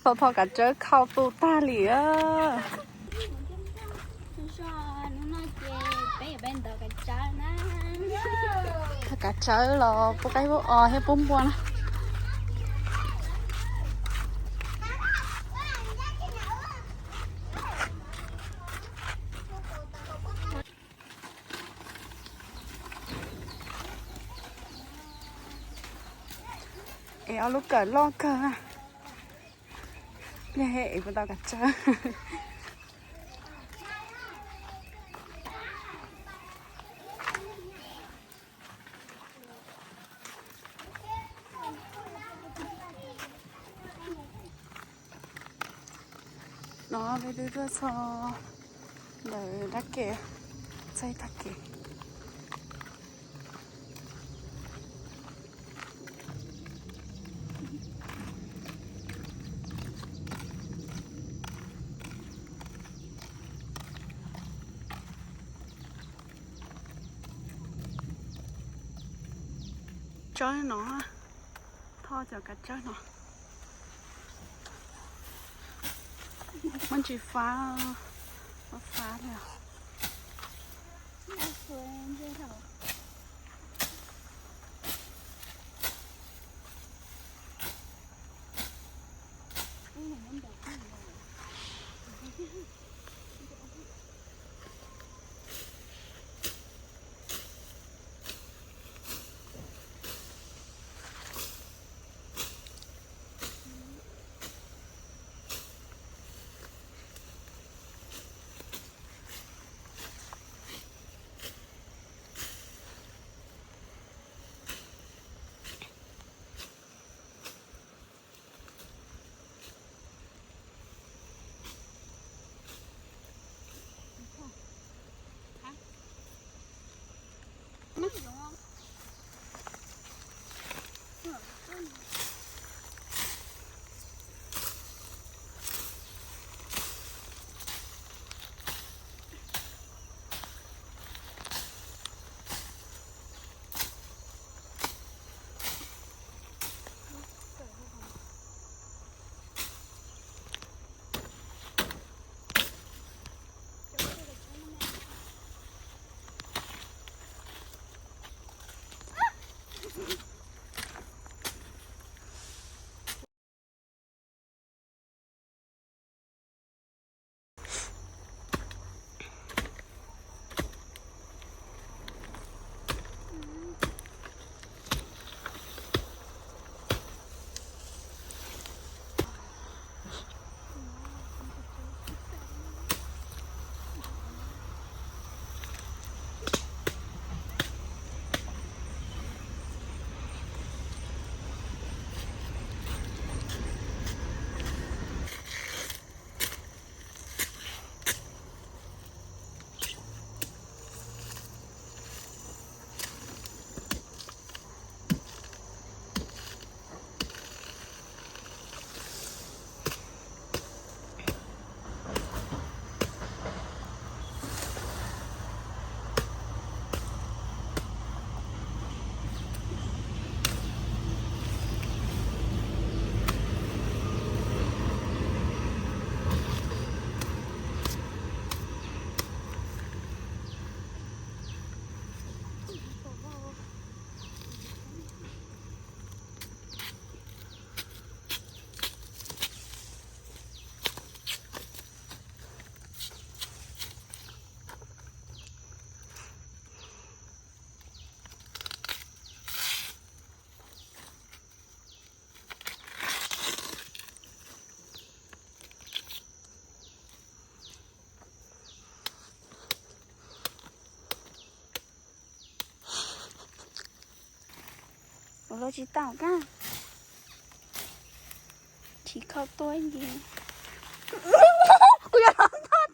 Thoj kav tsawb khau tu tag li. Thoj kav tsawb los pub qaib pub os thiab pub npua na. Es ob lub kawm loj kawg. Pliag es puas tau kav tsawb. No peb twb tuaj txog ntawm dab ke, txog ib tag kev. Tsawb no, Thoj cov kav tsawb no muab ntsis fab, fab fab li. Ua lub tsis tau kab, tsis khau tuaj ib ncig. Kuv yuav los ntog thiab.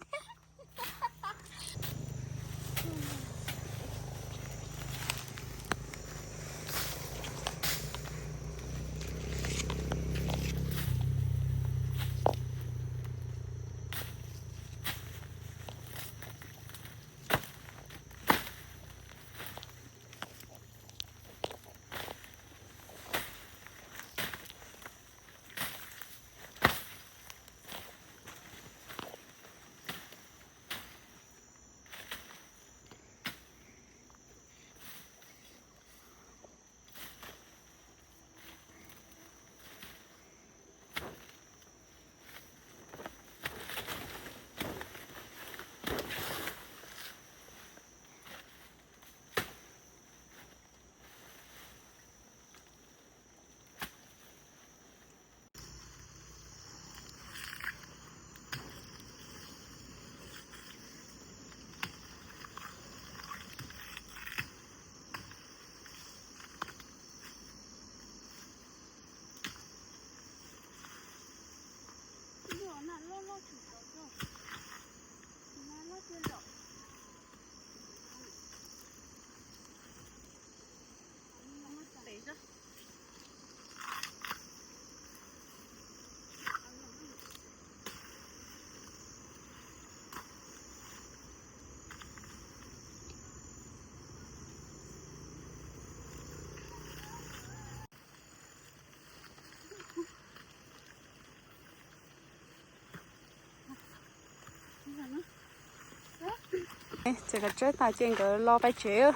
Txiav kav tsawb tas ces nkawd los pais tsev,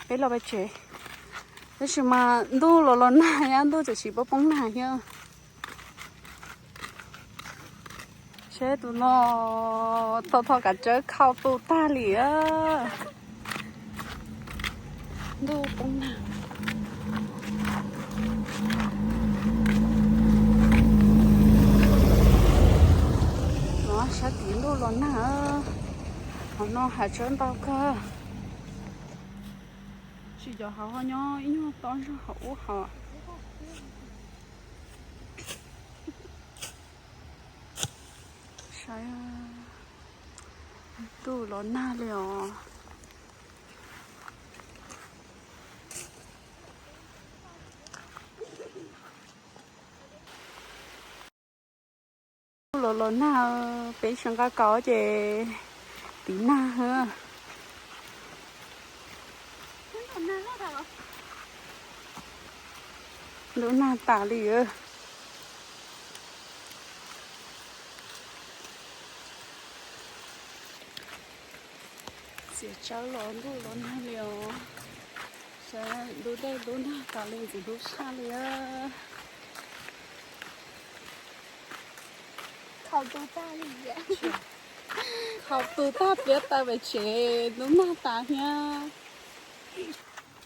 peb los pais tsev. Tab sis mas ntuj los los nag, ntuj txawm sis poob poob nag thiab. Saib tus no, tho tho kav tsawb khau tu tag li. Ntuj poob nag. No sab tid ntuj los nag. Hauv no hav tsawb ntau kawg. Tsis cov hauv ho nyob ib nyuag tob zog hauv ub hauv. Saib, ntuj los nag li os. Ntuj los los nag, peb sawv nqa kauv ces tiv nag. Ntuj nag tas li. Txiav tsawb los ntuj los nag li os. Saib ntug dej ntub nag tas li, ntxim hlub tshaj li. Khau tu tag li, khau tu tag pliab taw pem tsev, ntub nag tas thiab.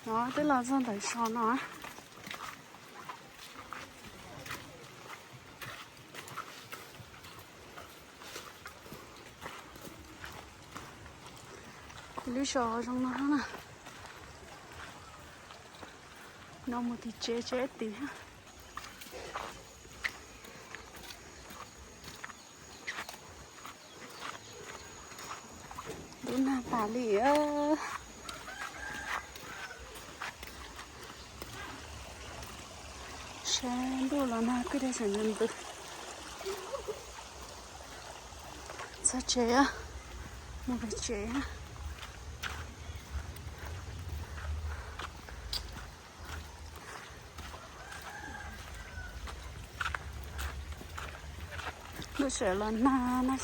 No twb los txog ntawm zos no. Lub zos zoo no na. No mus tim tsev, tsev tid. Ntub nag tas li. Saib ntuj los nag kwj deg xeem ntws ntws. Txog tsev, mus pem tsev. Ntuj sawv los nag na.